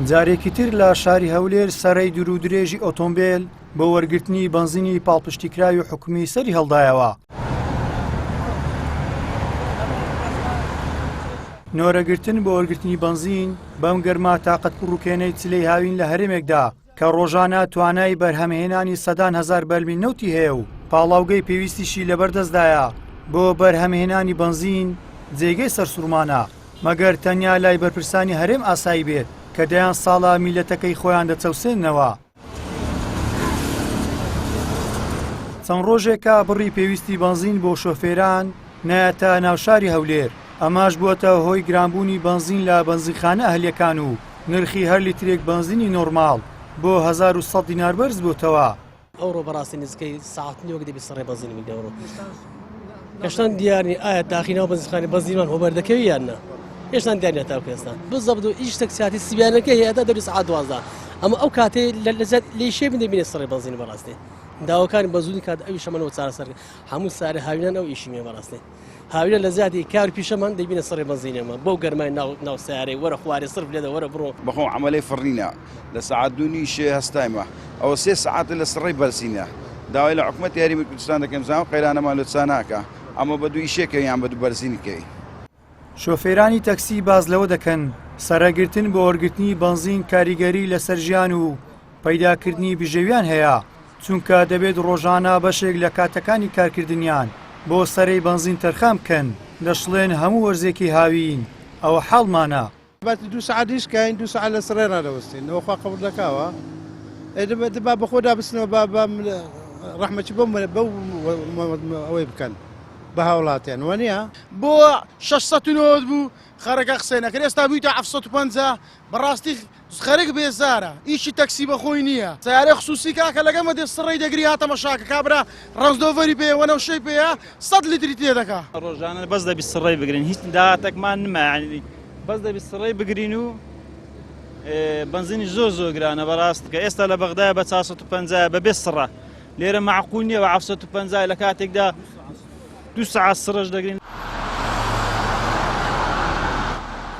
جارێکی تر لە شاری هەولێر سەرەی دوور و درێژی ئۆتۆمبێل بۆ وەرگرتنی بەنزینی پاڵپشتیکراوی حکومی سەری هەڵدایەوە. نۆرەگرتن بۆ وەرگرتنی بەنزین بەم گەرما تاقەت پڕوکێنەی چلەی هاوین لە هەرێمێکدا کە ڕۆژانە توانای بەرهەمهێنانی سەدان هەزار بەرمیل نەوتی هەیە و پاڵاوگەی پێویستیشی لەبەردەستدایە بۆ بەرهەمهێنانی بەنزین جێگەی سەرسوڕمانە، مەگەر تەنیا لای بەرپرسانی هەرێم ئاسایی بێت کە دەیان ساڵە میللەتەکەی خۆیان دەچەوسێننەوە. چەند ڕۆژێکە بڕی پێویستی بەنزین بۆ شۆفێران نایەتە ناو شاری هەولێر، ئەمەش بووەتە هۆی گرانبوونی بەنزین لە بەنزینخانە ئەهلییەکان و نرخی هەر لیترێک بەنزینی نۆرماڵ بۆ 1100 دینار بەرزبووتەوە. ئەوڕۆ بەڕاستی نزیکەی سەعات نیوەک دەبی سڕێ بەنزین بگرین ئەوڕۆ هێشتان دیار نی ئایا تاقی ناو بەنزینخانەی بەنزینمان هۆبەر دەکەوی یان نا هێشتان دیار نیە تاکو ئێستا بزەبت و ئیش تەک ساتی سیبیانەکە هەیە تا دەوری سەعات 12 ئەمە ئەو کاتەی لە لە لێ شێ بن دەبینێ سڕێ بەنزین بەڕاستی داواکانی بەزووی کات ئەوی شەمەنەوە چارەسەر هەموو سارە هاوینان ئەو ئیشی مێ بەڕاستی هاوینە لە زیادی کار پیشەمان دەیبینە سڕێ بەنزینێمە بەو گەرمای ناو ناو سیارەی وەرە خوارێ سرف لێدە وەرە بڕۆ. بەخۆم عەمەلەی فڕینە لە سەعات دوو نیو هەستایمە ئەوە سێ سەعاتە لە سڕەی بەرزینە داوای لە حکومەتی هەرێمی کوردستان دەکەین بزانم قەیرانەمان لۆ چا ناکا ئەمە بە دوو ئیشێ کەوین یان بە دوو بەرزینی کەوین. شۆفێرانی تەکسی باس لەوە دەکەن، سەرەگرتن بۆ وەرگرتنی بەنزین کاریگەری لەسەر ژیان و پەیداکردنی بژێویان هەیە، چونکە دەبێت ڕۆژانە بەشێک لە کاتەکانی کارکردنیان بۆ سەرەی بەنزین تەرخان بکەن، دەشڵێن هەموو وەرزێکی هاوین ئەوە حاڵمانە. بەس دوو سەعات ئیش کەین دوو سەعات لە سڕێ ڕادەوەستین ئەوە خوا قبوڵ دەکاوە ئێ دە با بەخۆدا بچنەوە با با ڕەحمەتی بەو بەو ئەوەی بکەن بە هاوڵاتیان وەنیە؟ بۆ 690 بوو خەرەکە قسەی نەکرد ئێستا بوویتە 750 بەڕاستی خەرک بێزارە ئیشی تەکسی بەخۆی نییە سیارەی خسوسی کاکە لەگەمە دێ سڕی دەگری هاتە مەشاکە کابرا ڕەنجدۆڤەری پێیە وەنەوشەی پێیە سەد لیتری تێ دەکا. ڕۆژانە بەس دەبی سڕەی بگرین هیچ داهاتەکمان نما یعنی بەس دەبی سڕەی بگرین و بەنزینی زۆر زۆر گرانە بەڕاست کە ئێستا لە بەغدایە بە 450 بەبێ سڕە لێرە معقول نییە بە 750 لە کاتێکدا دوو سەعات سڕەش دەگرین.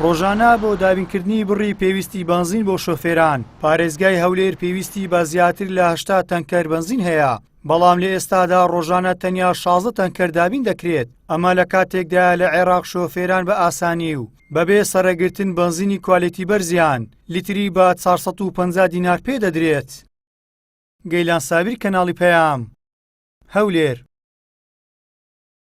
ڕۆژانە بۆ دابینکردنی بڕی پێویستی بەنزین بۆ شۆفێران، پارێزگای هەولێر پێویستی بە زیاتر لە 80 تەنکەر بەنزین هەیە، بەڵام لە ئێستادا ڕۆژانە تەنیا 16 تەنکەر دابین دەکرێت، ئەمە لە کاتێکدایە لە عێراق شۆفێران بە ئاسانی و بەبێ سەرەگرتن بەنزینی کوالێتی بەرزیان لیتری بە 450 دینار پێدەدرێت. گەیلان سابیر کەناڵی پەیام، هەولێر.